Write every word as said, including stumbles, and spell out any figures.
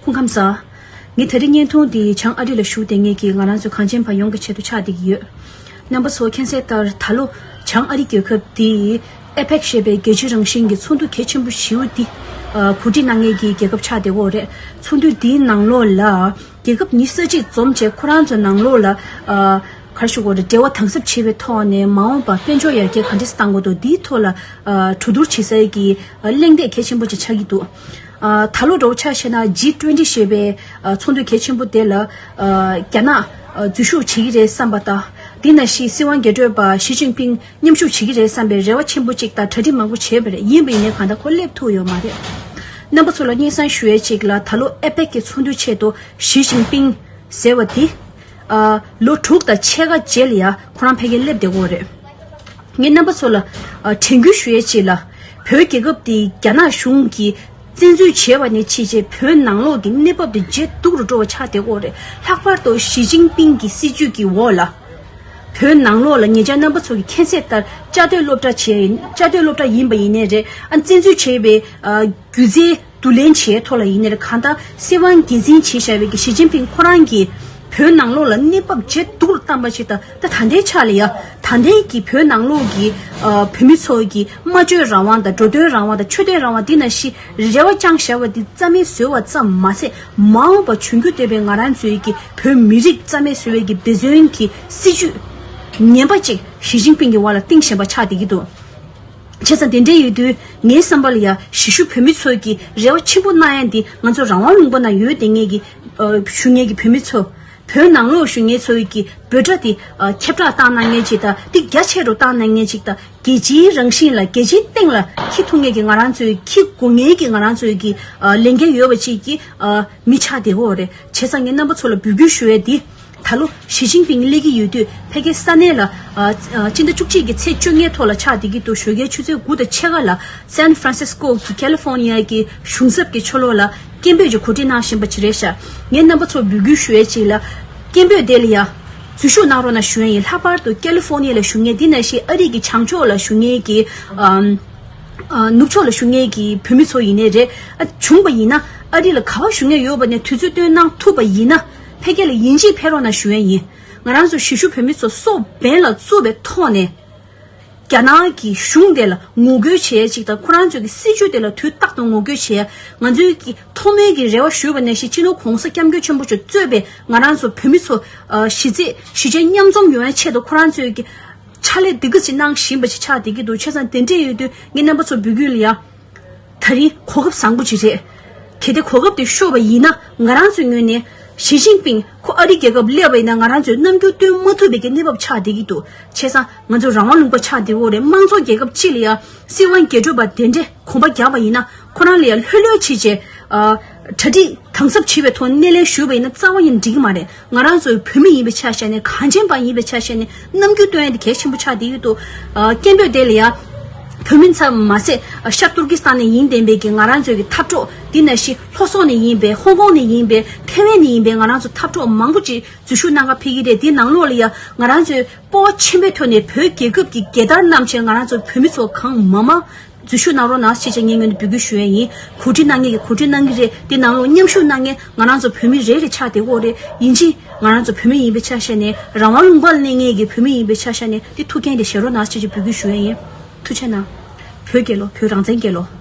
སྐུ་ཁམས་བཟང་། ངས་ད་རེས་བརྙན་ཐུང་འདི་བྱང་ཨ་རི་ལ་བཞུགས་བསྡད་མཁན་གྱི་ང་རང་ཚོ་གངས་ཅན་པ་ཡོངས་ཀྱི་ཆེད་དུ་ཆགས་བསྡད་ཀྱི་ཡོད། རྣམ་པ་ཚོ་མཁྱེན་གསལ་ལྟར་ད་ལོ་བྱང་ཨ་རི་རྒྱལ་ཁབ་འདི་ཨེ་པེག་ཞེས་པའི་རྒྱལ་སྤྱི་རང་བཞིན་གྱི་ཚོགས་འདུ་གལ་ཆེན་པོ་ཞེ་པོ་འདི་ཨ་གོ་སྒྲིག་གནང་མཁན་གྱི་རྒྱལ་ཁབ་ཆགས་བསྡད་ཡོད་རེད། ཚོགས་འདུ་འདིའི་ནང་ལོགས་ལ་རྒྱལ་ཁབ་ཉི་ཤུ་རྩ་གཅིག་འཛོམས་བྱས། ཁོ་རང་ཚོའི་ནང་ལོགས་ལ་ཨ་ག་རེ་ཞུ་དགོས་རེད། འབྲེལ་བ་དམ་ཟབ་བྱེད་པའི་ཐོག་ནས་མ་འོངས་པར་དཔལ་འབྱོར་ཡར་རྒྱས་ག་འདྲས་བཏང་དགོས་འདུག་འདིའི་ཐོག་ལ་ཨ་གྲོས་བསྡུར་བྱེད་སའི་གི་ཨ་གླེང་སྟེགས་གལ་ཆེན་པོ་ཅིག་ཆགས་ཀྱི་འདུག་ཨ་ད་ལོ་འདྲ་བོ་ཆ་བཞག་ན་ཇི་ཊུ་ཝེན་ཊི་ཞེས་པའི་ཨ་ཚོགས་འདུ་གལ་ཆེན་པོ་དེ་ལ་ཨ་རྒྱ་ནག་ཨ་འཛུལ་ཞུགས་བྱེད་ཀྱི་རེད་བསམ་པ་དང་། དེ་ནང་བཞིན་སྲིད་དབང་སྒེར་གྲོས་པ་ཞི་ཅིན་ཕིང་མཉམ་ཞུགས་བྱེད་ཀྱི་རེད་བསམ་པའི་རེ་བ་ཆེན་པོ་གཅིག་དང་གྲ་སྒྲིག་མང་པོ་བྱས་པ་རེད། ཡིན་པ་ཡིན་ནའི་གང་ལྟར་ཁོ་སླེབས་ཐུབ་ཡོད་མ་རེད། རྣམ་པ་ཚོ་ལ་སྙན་སེང་ཞུ་ཡས་གཅིག་ལ། ད་ལོ་ཨེ་པེག་གི་ཚོགས་འདུའི་ཆེད་དུ་ཞི་ཅིན་ཕིང་ཟེར་བ་དེ་ཨ་ལོ་དྲུག་དང་ཕྱེད་ཀ་རྗེས་ལ་ཡ་ཁོ་རང་ཕ་གིར་སླེབས་བསྡད་ཡོད་རེད། ངས་རྣམ་པ་ཚོ་ལ་ཨ་དྲན་སྐུལ་ཞུ་ཡས་གཅིག་ལ། བོད་རྒྱལ་ཁབ་དེ་རྒྱ་ནག་གཞུང་གིས་བཙན་འཛུལ་བྱས་པ་ནས་བྱས་བྱས་བོད་ནང་ལོགས་ཀྱི་གནས་བབ་དེ་ཇེ་སྡུག་རུ་འགྲོ་བ་ཆགས་བསྡད་ཡོད་རེད། ལྷག་པར་དུ་ཞི་ཅིན་ཕིང་གི་སྲིད་བྱུས་ཀྱི་འོག་ལ་བོད་ནང་ལོགས་ལ་ཉེ་ཆར་རྣམ་པ་ཚོ་གིས་མཁྱེན་གསལ་ལྟར་བཅའ་སྡོད་སློབ་གྲྭ་བྱས་ཡིན། བཅའ་སྡོད་སློབ་གྲྭ་ཡིན་པ་ཡིན་ནའི་རེད། ཨ་བཙན་འཛུལ་བྱས་པའི་ཨ་སྒྱུ་རྩལ་བསྡུ་ལེན་བྱས་ཐོག་ལ་ཡིན་ནའི་རེད། གང་ལྟར་སྲིད་དབང་སྒེར་འཛིན་བྱས་བཞག་པའི་གི་ཞི་ཅིན་ཕིང་ཁོ་རང་གིས་བོད་ནང་ལོགས་ལ་གནས་བབ་ཇེ་སྡུག་རུ་བཏང་པ་ཞིག་དང་། ད་ད་ལྟའི་ཆ་ལ་ཡ་ད་ལྟའི་གི་བོད་ནང་ལོགས་ཀྱི་ཨ་བོད་མི་ཚོ་གི་སྨྲ་བརྗོད་རང་དབང་དང་། འགྲོ་དོན་རང་དབང་དང་། ཆོས་དད་རང་དབང་འདི་ནང་བཞིན་རེ་བ་བཅངས་བཞག་པ་འདི་རྩ་མེད་བཟོས་པ་ཙམ་མ་ཟད། མ་འོངས་པ་འབྱུང་འགྱུར་ལྟ་བའི་ང་རང་ཚོའི་གི་བོད་མི་རིགས་རྩ་མེད་བཟོ་བའི་གི་འབད་བརྩོན་གྱི་སྲིད་བྱུས་ངན་པ་ཅིག་ཞི་ཅིན་ཕིང་གི་འོག་ལ་བཏིང་བཞིན་པ་ཆགས་བསྡད་ཀྱི་འདུག་བྱས་ཙང་དེ་འདྲ་ཡོད་དུས་ངའི་བསམ་པ་ལ་ཡ་གཞིས་བཞུགས་བོད་མི་ཚོ་གི་རེ་བ་ཆེན་པོ་གནང་ཡ་འདི་ང་ཚོ་རང་དབང་ལུང་པ་ན་ཡོད་བསྡད་མཁན་གྱི་ཨ་བཞུགས་མཁན་གྱི་བོད་མི་ཚོ། བོད་ནང་ལོགས་བཞུགས་མཁན་ཚོ་གི་འབོད་སྒྲ་དེ་ཨ་ཁྱབ་བསྒྲགས་བཏང་གནང་མཁན་ཅིག་དང་། དེ་རྒྱ་ཆེ་རུ་བཏང་གནང་མཁན་ཅིག་དང་། རྒྱལ་སྤྱིའི་རང་བཞིན་ལ་རྒྱལ་སྤྱིའི་སྟེང་ལ་འཁྱེར་ཐུབ་མཁན་གྱི་ང་རང་ཚོའི་འཁྱེར་དགོས་མཁན་གྱི་ང་རང་ཚོའི་གི་ཨ་ལས་འགན་ཡོད་པ་ཅིག་གི་ཨ་མི་ཆགས་བསྡད་ཡོད་རེད། བྱས་ཙང་ངས་རྣམ་པ་ཚོ་ལ་འབོད་སྐུལ་ཞུ་ཡས་འདི། ད་ལོ་ཞི་ཅིན་ཕིང་སླེབས་ཀྱི་ཡོད་དུས་ཕ་གིའི་ས་གནས་ལ་ཨ་ཨ་སྤྱི་ཟླ་བཅུ་གཅིག་གི་ཚེས་བཅོ་ལྔའི་ཐོག་ལ་ཆགས་བསྡད་ཀྱི་འདུག་ཞོགས་ཀའི་ཆུ་ཚོད་དགུ་དང་ཕྱེད་ཀ་ལ་སན་ཧྥ་རན་སིས་ཀོ་གི་ཁ་ལི་ཧྥོ་ནི་ཡ་གི་གཞུང་ཚབ་ཀྱི་ཕྱོགས་ལོགས་ལ་སྐད་འབོད་ཅིག་གོ་སྒྲིག་གནང་བཞིན་པ་ཅིག་རེད་ཤག་ངས་རྣམ་པ་ཚོར་འབོད་སྐུལ་ཞུ་ཡས་ཅིག་ལ། སྐད་འབོད་དེ་ལ་ཡ་འཛུལ་ཞུགས་གནང་རོགས་གནང་ཞུ་ཡས་ཡིན། ལྷག་པར་དུ་ཁ་ལི་ཧྥོ་ནི་ཡ་ལ་བཞུགས་མཁན། དེ་ནང་བཞིན་ཨ་རི་གི་བྱང་ཕྱོགས་ལ་བཞུགས་མཁན་གྱི་ཨམ་ཨ་ནུབ་ཕྱོགས་ལ་བཞུགས་མཁན་གྱི་བོད་མི་ཚོ་ཡིན་ནའི་རེད། ཨ་བྱུང་བ་ཡིན་ན་ཨ་རི་ལ་ག་པར་བཞུགས་མཁན་ཡོད་པ་ནས་དུས་ཚོད་བཏོན་གནང་ཐུབ་པ་ཡིན་ན་ཕ་གི་ལ་ཡིན་གཅིག་ཕེབས་རོགས་གནང་ཞུ་ཡས་ཡིན། ང་རང་ཚོ་གཞིས་བཞུགས་བོད་མི་ཚོ་སྲོག་འབེན་ལ་བཙུགས་པའི་ཐོག་ནས། རྒྱ་ནག་གི་གཞུང་དེ་ལ་ངོ་རྒོལ་བྱེད་ཡས་ཅིག་དང་། ཁོ་རང་ཚོའི་གི་སྲིད་བྱུས་དེ་ལ་དུས་རྟག་ཏུ་ངོ་རྒོལ་བྱེད་ཡས། ང་ཚོའི་གི་ཐོག་མའི་གི་རེ་བ་ཞུས་པ་ནང་བཞིན་སྤྱི་ནོར་༸གོང་ས་༸སྐྱབས་མགོན་ཆེན་པོ་མཆོག་གཙོས་པའི་ང་རང་ཚོ་བོད་མི་ཚོ་ཨ་གཞིས་རྩེ་གཞིས་བྱེས་མཉམ་འཛོམས་ཡོང་ཡས་ཆེད་དུ་ཁོ་རང་ཚོའི་གི་ཕྱག་ལས་འདི་ག་ཅིག་གནང་བཞིན་པ་ཅིག་ཆགས་བསྡད་ཀྱི་འདུག་བྱས་ཙང་དེ་འདྲས་ཡོད་དུས་ངས་རྣམ་པ་ཚོ་འབོད་སྐུལ་ལ་ཡ། ད་རིང་གོ་སྐབས་བཟང་པོ་ཅིག་རེད། གལ་ཏེ་གོ་སྐབས་དེ་ཤོར་བ་ཡིན་ན་ང་རང་ཚོའི་ངོས་ནས་ཞི་ཅིན་ཕིང་ཁོ་ཨ་རི་རྒྱལ་ཁབ་སླེབས་པ་ཡིན་ན་ང་རང་ཚོས་རྣམ་འགྱུར་སྟོན་མ་ཐུབ་པའི་གི་གནས་བབ་ཆགས་བསྡད་ཀྱི་འདུག་བྱས་ཙང་ང་ཚོ་རང་དབང་ལུང་པ་ཆགས་བསྡད་ཡོད་རེད། དམངས་གཙོ་རྒྱལ་ཁབ་ཅིག་ལ་ཡ་སྲིད་དབང་སྒེར་གྲོས་པ་དེ་འདྲས་གོམ་པ་རྒྱག་པ་ཡིན་ན་ཁོ་རང་ལ་ཡ་ལྷོད་ལྷོད་བྱས་བྱས་ཨ་གྲ་སྒྲིག་དམ་ཟབ་བྱས་པའི་ཐོག་སྣེ་ལེན་ཞུས་པ་ཡིན་ན་རྩ་བ་ཡིན་འགྲིག་གི་མ་རེད། ང་རང་ཚོའི་བོད་མི་ཡིན་པའི་ཆ་བཞག་ནས། གངས་ཅན་པ་ཡིན་པའི་ཆ་བཞག་ནས་རྣམ་འགྱུར་སྟོན་ཡ་དེ་གལ་ཆེན་པོ་ཆགས་བསྡད་ཡོད་འདུག་ཨ་སྐད་འབོད་དེ་ལ་ཡ་བོད་མི་ཚོ་མ་ཟད་ཤར་ཏུར་ཀི་སི་ཐན་ནས་ཡིན་བསྡད་པའི་གི་ང་རང་ཚོའི་གི་འཐབ་གྲོགས། དེ་ནང་བཞིན་ལྷོ་སོག་ནས་ཡིན་པའི། ཧོང་ཀོང་ནས་ཡིན་པའི། ཐའེ་ཝན་ནས་ཡིན་པའི་ང་རང་ཚོ་འཐབ་གྲོགས་མང་པོ་ཅིག་འཛུལ་ཞུགས་གནང་ག་ཕེབས་ཀྱི་རེད། དེ་ནང་ལོགས་ལ་ཡ་ང་རང་ཚོས་སྤོབས་པ་ཆེན་པོའི་ཐོག་ནས་བོད་རྒྱལ་ཁབ་ཀྱི་རྒྱལ་དར་བསྣམས་བྱས་ང་རང་ཚོ་བོད་མི་ཚོ་གང་མང་མང་འཛུལ་ཞུགས་གནང་རོགས་གནང་ཞེས་བྱས་ངས་ངོས་ནས་འབོད་སྐུལ་ཞུ་ཡས་ཡིན། གོ་སྒྲིག་གནང་མཁན་གྱིས་གོ་སྒྲིག་གནང་གི་རེད། དེ་ནང་ལོགས་མཉམ་ཞུགས་གནང་མཁན་ང་རང་ཚོ་བོད་མི་རེ་རེ་ཆགས་བསྡད་ཡོད་རེད། ཡིན་གཅིག་ང་རང་ཚོ་བོད་མི་ཡིན་པའི་ཆ་བཞག་ནས། རང་དབང་ལུང་པར་གནས་མཁན་གྱི་བོད་མི་ཡིན་པའི་ཆ་བཞག་ནས་དེ་ཐུགས་འགན་དེ་བཞེས་རོགས་གནང་ཞེས་བྱས་འབོད་སྐུལ་ཞུ་ཡས་ཡིན། ཐུགས་རྗེ་གནང་། བོད་རྒྱལ་ལོ། བོད་རང་བཙན་རྒྱལ་ལོ།